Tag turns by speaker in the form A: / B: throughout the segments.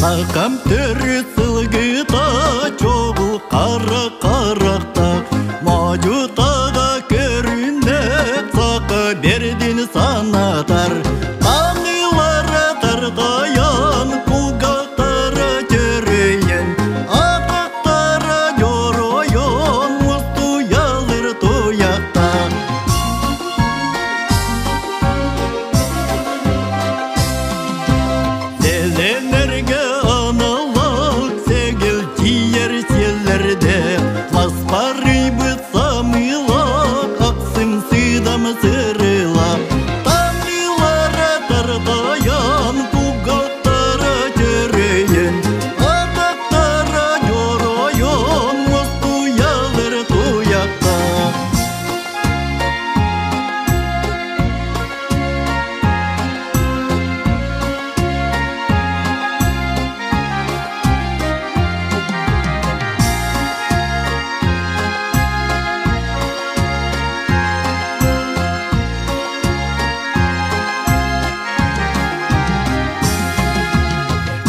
A: Сахам төрүт сылгыта чобул хара харахтаах, Модьутаҕа көрүннэх саха бэрдин санатар. Таныылара тартайан, кулгаахтара чөрөйөн, атахтара дьоройон, мустуйалыр туйахтаах. Сэлэнэргэ аналлаах сэгэл тиийэр сиэллэрдэ ласпарыйбыт самыылаах ахсым сыдам сырыылаах таныылара тартайан кугаттара чөрөйөн атахтара дьоройон мостуйалар туйахтаах.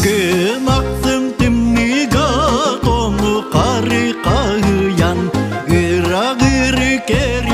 A: Күн ахсын тымныыга тоҥу хары хаһыйан, ыраҕыры кэр